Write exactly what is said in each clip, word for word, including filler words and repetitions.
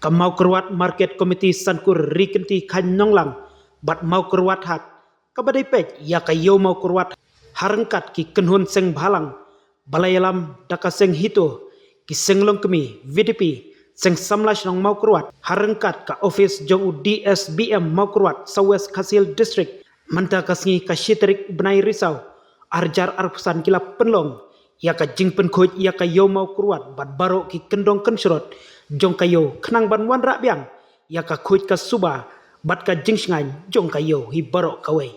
Ka Mawkyrwat Market Committee Sankur Rikynti Khain Nonglang bad Mawkyrwat Hat, kaba dei peit ïa ka Ïew Mawkyrwat ha ryngkat ki kynhun seng bhalang ba la ïalam da ka seng HITO, ki seng longkmie VDP, seng samla shnong Mawkyrwat ha ryngkat ka ophis jong u DSBM Mawkyrwat South West Khasi Hills District. Mynta ka sngi ka shi tarik bnai Risaw arhajar arphew san ki la pynlong ïa ka jingpynkhuid ïa ka Ïew Mawkyrwat bad baroh ki kyndong kynshrot jong ka ïew khnang ban wanrah biang ïa ka khuid ka suba bad ka jingshngaiñ jong ka ïew hi baroh kawei.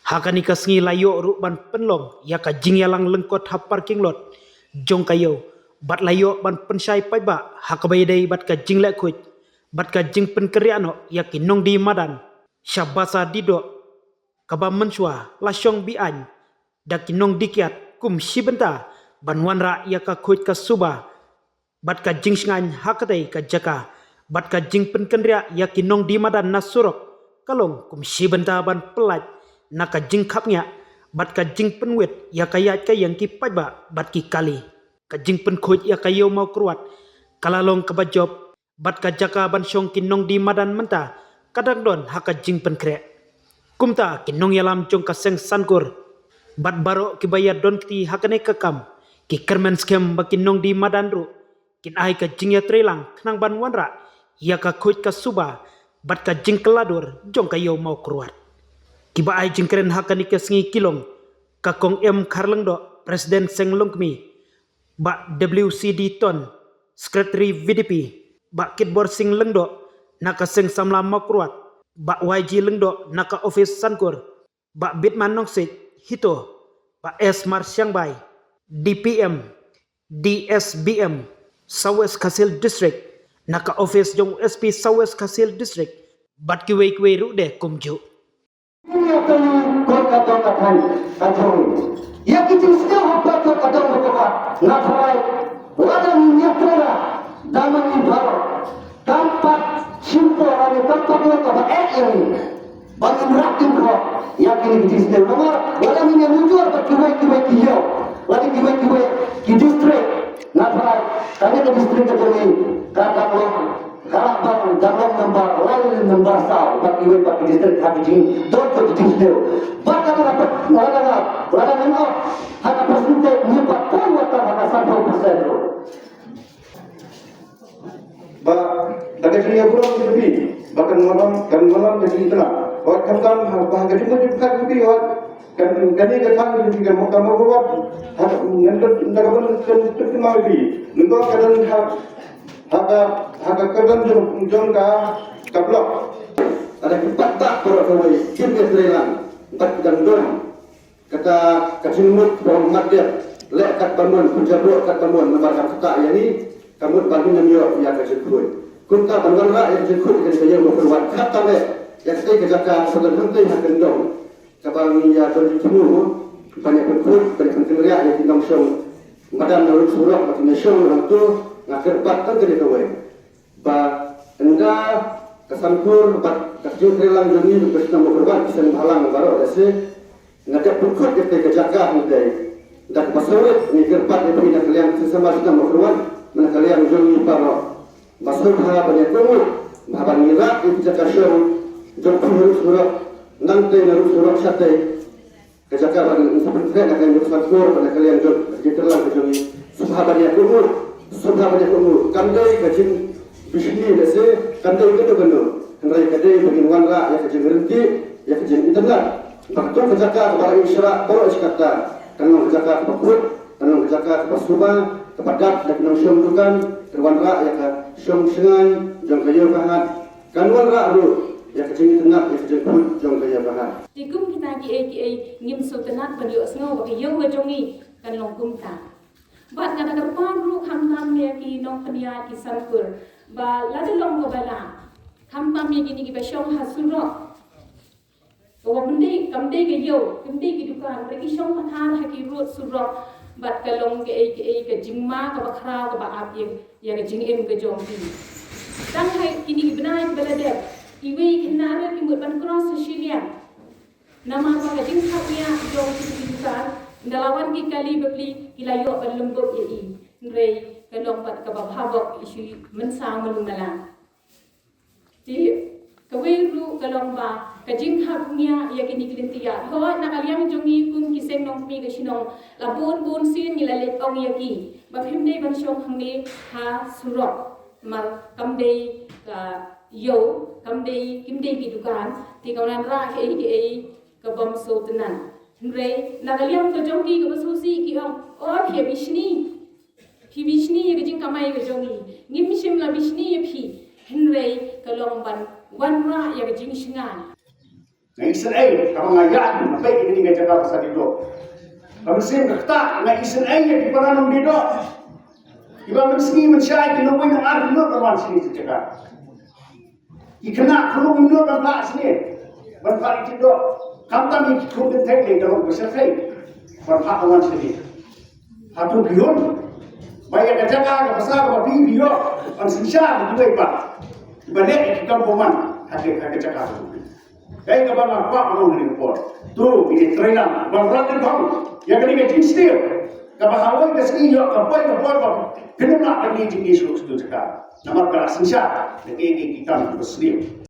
Ha kane ka sngi la ïoh ruh ban pynlong ïa ka jingïalang lyngkot ha parking lot jong ka ïew bad la ïoh ban pynshai paidbah ha kaba ïadei bad ka jingleh khuid bad ka jingpynkynriah noh ïa ki nongdie madan sha Basa Didoh, kaba mynshuwa la shong be-aiñ da ki nongdie kiad kum shi bynta ban wanrah ïa ka khuid ka suba bad ka jingshngaiñ ha katei ka jaka bad ka jingpynkynriah ïa ki nongdie madan na surok ka long kum shi bynta ban pyllait na ka jingkhapngiah bad ka jingpynwit ïa ka ïaid ka ïeng ki paidbah bad ki kali. Ka jingpynkhuid ïa ka Ïew Mawkyrwat ka la long kaba jop bad ka jaka ban shong ki nongdie madan mynta ka dang don ha ka jingpynkhreh. Kumta ki nongïalam jong ka seng Sankur bad baroh kiba ïadon kti ha kane ka kam ki kyrmen skhem ba ki nongdie madan ruh kin ai ka jingïatreilang khnang ban wanrah ïa ka khuid ka suba bad ka jingkylla dur jong ka Ïew Mawkyrwat. Kiba ai jingkren ha kane ka sngi ki long ka Kong M Kharlyngdoh, President Seng Longkmie, Bah W C D Ton, Secretary VDP, Bah Kitbor Singh Lyngdoh na ka Seng Samla Mawkyrwat, Bah Y G Lyngdoh na ka ophis Sankur, Bah Bitman Nongsiej, HITO, Bah S Marsiangbai, DPM, DSBM, South West Khasi Hills District na ka ophis jong u SP South West Khasi Hills District bad kiwei kiwei ruh de kumjuh. Ïa ka dong ka thaiñ ka jong ngi. Ïa ki jingsngew ha ka dong ka jong nga tharai lada ngin ïa trei da ma ngi baroh, kam pat shim por lane kam pat long kaba eh ïa ngi ba ngin rah kynroh ïa kine ki jingsngew. Namar lada ngin ïa mujur bad kiwei kiwei ki ïew lane kiwei kiwei ki district, nga tharai kane ka district ka jong ngi ka dang long Ka lah ban dang long number lai, number saw bad kiwei pat ki district ha ki jingdon jong ki district. Bad lada nga, lada nga, lada nga ong ha ka percentage ngi pat poi watan ha ka sanphew percent ruh. Ba da ka jingïaburom jong phi ba kan wan, kan wan ka jingïatynnad. Wat khamtam ba ka jingmut jingpyrkhat jong phi wat kan, kane ka thaiñ jong phi ka Mawkyrwat. Ha ngan da ka ban kan pynkyndit phi. Ngan ka don ha Ha ka, ha ka kyrdan jong, jong ka, ka block. Lada ki paidbah baroh kawei kim ïatreilang bad ki dang don kata ka jingmut ba mat dep, leh katba mon, pynjaboh katba mon, namar ka ktah ïa ngi ka mut ba ngin ym ïoh ïa ka jingkhuid. Kumta ban wanrah ïa ka jingkhuid ïa ka ïew Mawkyrwat, khamtam eh ïa katei ka jaka ba don hangtei ha kyndong. Kaba ngi ïa don jingthmu ban ïa pynkhuid, ban ïa pynkynriah ïa ki nongshong madan na ruh surok, ba kin ïa shong hangto. Nga kyrpad tang kane kawei ba ynda ka Sankur bad ka jingtreilang jong ngi ka shnong Mawkyrwat, ki seng bhalang baroh lehse nga dep pynkhuid ïa ka jaka hangtei. Da kaba sawrit ngi kyrpad ïa phi na ka liang ki seng samla shnong Mawkyrwat, na ka liang jong ngi baroh. Ba sngewbha ban ïa kohnguh, bha ban ïa rah ïa ki jaka shong jong phi ha ruh surok, nangtei na ruh surok shatei. Ka jaka ban ïa pynkhreh na ka liang jong Sankur, na ka liang jong ka jingtreilang ka jong ngi. Sngewbha ban ïa kohnguh, sngewbha ban ïa kohnguh. Kam dei ka jingbishni lehse, kam dei kano kano. Hynrei ka dei ba ngin wanrah ïa ka jingryntih, ïa ka jingitynnad. Ba katto ka jaka kaba la ïasyrah baroh shi katta kan long ka jaka kaba khuid, kan long ka jaka kaba suba, kaba dap da ki nongshong dukan, kan wanrah ïa ka shong shngaiñ jong ka ïew ka hat, kan wanrah ruh ïa ka jingitynnad, ïa ka jingkhuid jong ka ïew ka hat. Te kum kita kiei kiei ngim sngewtynnad ban ïohsngew ba ka ïew ka jong ngi kan long kumta. Bad nga da kyrpad ruh khamtam ïa ki nongpynïaid ki Sankur ba lada long kaba lah, khamtam ïa kine kiba shong ha surok. Ka wa kam dei, kam dei ka ïew, kam dei ki dukan, hynrei ki shong pathar ha ki rud surok, bad ka long kaei kaei ka jingma kaba khraw kaba ap ïa, ïa ka jingim ka jong ki. Tang ha kine ki bnai kiba la dep, kiwei ki khynnah ruh ki mut ban cross ha shiliang. Namar ba ka jingkhapngiah jong ki dukan, ynda la wan ki kali bapli ki la ïoh ban lyngngoh ïa i. Hynrei ka long pat kaba bha bok ïa i shu mynsaw mlung mlan. Kawei ruh ka long ba ka jinghap ngiah ïa kine ki lynti ïa. Hooid, na ka liang jong ngi kum ki seng nongkmie ka shnong, la bun bun sien ngi la leit ong ïa ki ba phim dei ban shong hangne ha surok, namar kam dei ka ïew, kam dei, kim dei ki dukan, te ka wanrah kaei kaei ka bym sngewtynnat. Hynrei na ka liang ka jong ki kaba sngewsih ki ong, o, phi ïa bishni. Phi bishni ïa ka jingkamai ka jong ngi. Ngim shym la bishni ïa phi. Hynrei ka long ban wanrah ïa ka jingshngaiñ. Nga isynei kaba nga ïaid na peit ïa kane ka jaka ba sa dei doh. Ka mynsiem ka ktah, nga isynei ïa ki para nongdie doh. Kiba mynsngi mynshai ki nongwei nongar ki nud ban wan shane sha jaka. Ki khynnah ki nud ban phah shane, ban phah ïa ki doh. Khamtam ïa ki khun kynthei, ka long ba shyrkhei ban phah ban wan shane. Hato phi hun ba ïa ka jaka ka basa kaba phi ïoh ban synshar ïa kiwei pat kiba leh ïa ki kam bymman ha ka, ha ka jaka? Kaei kaba nga kwah ban ong ha kane ka por, to ngin ïatreilang ban rat nyngkong ïa kane ka jingsniew kaba hawei ka sngi ïoh ka poi ka por ba phin ym lah ban ïoh jingsniew shuh shuh jaka. Namar ka la synshar da kiei kiei ki kam kiba sniew.